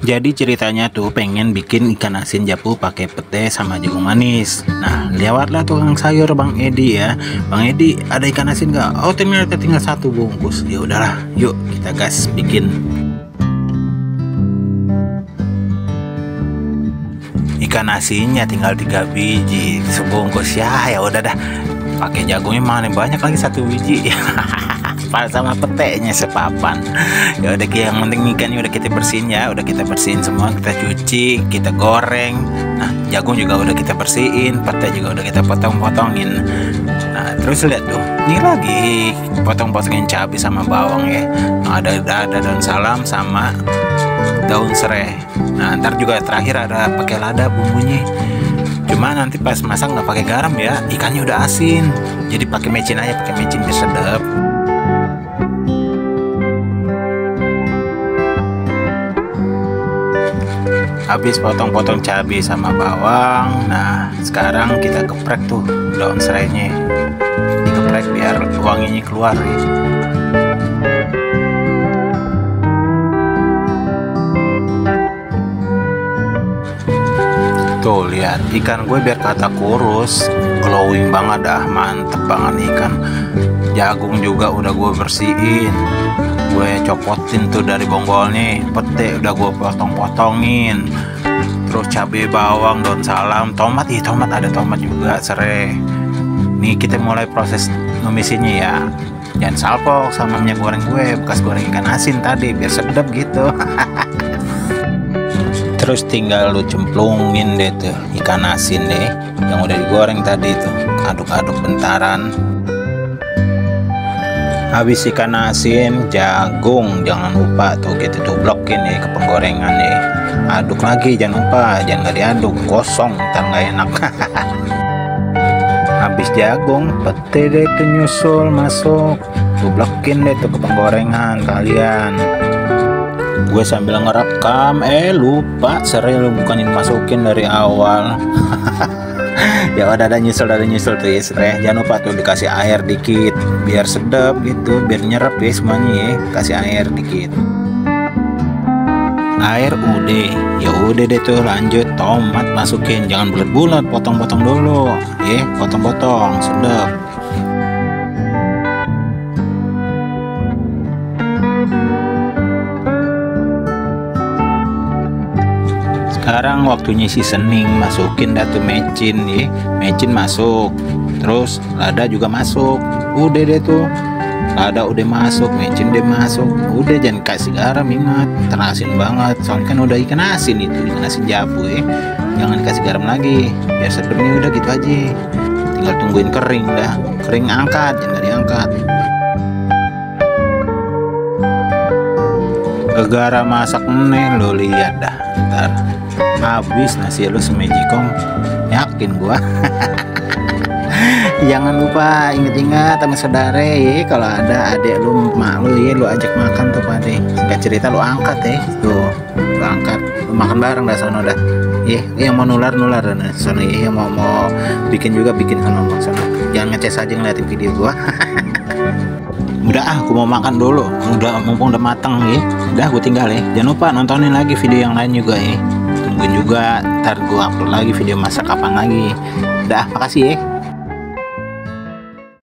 Jadi ceritanya tuh pengen bikin ikan asin japu pakai pete sama jagung manis. Nah, lewatlah tukang sayur Bang Edi ya. Bang Edi, ada ikan asin nggak? Oh, ternyata tinggal 1 bungkus. Ya udahlah, yuk kita gas bikin. Ikan asinnya tinggal 3 biji sebungkus ya. Ya udah dah. Pakai jagungnya mana banyak lagi 1 biji. Sama petenya sepapan. Ya udah, yang penting ikannya udah kita bersihin ya, udah kita bersihin semua, kita cuci, kita goreng. Nah, jagung juga udah kita bersihin, pete juga udah kita potong-potongin. Nah, terus lihat tuh, ini lagi potong-potongin cabai sama bawang ya. Nah, ada daun salam sama daun serai. Nah, ntar juga terakhir ada pakai lada bumbunya. Cuma nanti pas masak nggak pakai garam ya, ikannya udah asin. Jadi pakai mecin aja, pakai mecin biar sedap. Habis potong-potong cabai sama bawang, nah sekarang kita geprek tuh daun serainya, digeprek biar wanginya keluar ya. Tuh lihat ikan gue biar kata kurus, glowing banget dah, mantep banget ikan. Jagung juga udah gue bersihin, gue copotin tuh dari bonggolnya, pete udah gue potong-potongin, terus cabai bawang, daun salam, tomat, tomat ada tomat juga, serai. Nih kita mulai proses numisinnya ya, jangan salpok sama minyak goreng gue bekas goreng ikan asin tadi biar sedap gitu. Terus tinggal lu cemplungin deh tuh ikan asin deh yang udah digoreng tadi tuh, aduk-aduk bentaran. Habis ikan asin, jagung jangan lupa tuh kita tublokin ya ke penggorengan ya. Aduk lagi, jangan lupa, jangan nggak diaduk, gosong ntar nggak enak. Habis jagung, pete deh tuh nyusul masuk, tublokin deh tuh ke penggorengan kalian. Gue sambil ngerekam, lupa serai lu bukan dimasukin dari awal. Ya udah ada nyusul tuh ya serai. Jangan lupa tuh dikasih air dikit biar sedap gitu, biar nyerap ya semuanya ya. Kasih air dikit. Air udah, ya udah deh tuh lanjut tomat masukin, jangan bulat-bulat, potong-potong dulu ya, potong-potong sedap. Sekarang waktunya seasoning, masukin datu mecin ya, mecin masuk, terus lada juga masuk, udah deh tuh, lada udah masuk, mecin udah masuk, udah jangan kasih garam, ingat terasin banget, soalnya kan udah ikan asin itu, ikan asin jabu ya, jangan kasih garam lagi, biar sedapnya udah gitu aja, tinggal tungguin kering dah, kering angkat, jangan diangkat. Gegara masak meneh lo lihat dah, ntar habis nasi lu semejikong, yakin gua. Jangan lupa inget-inget sama saudara ya, kalau ada adik lu, mak lu ya, lu ajak makan tuh pade, singkat cerita lu angkat ya, tuh lu angkat, lu makan bareng dah sono dah ya. Yang mau nular dah sono ya, yang mau bikin juga bikin sono, jangan ngeces aja ngeliatin video gua. Udah aku mau makan dulu, udah mumpung udah mateng ya, udah gue tinggal ya. Jangan lupa nontonin lagi video yang lain juga ya, tungguin juga ntar gue upload lagi video masak kapan lagi. Udah, makasih ya.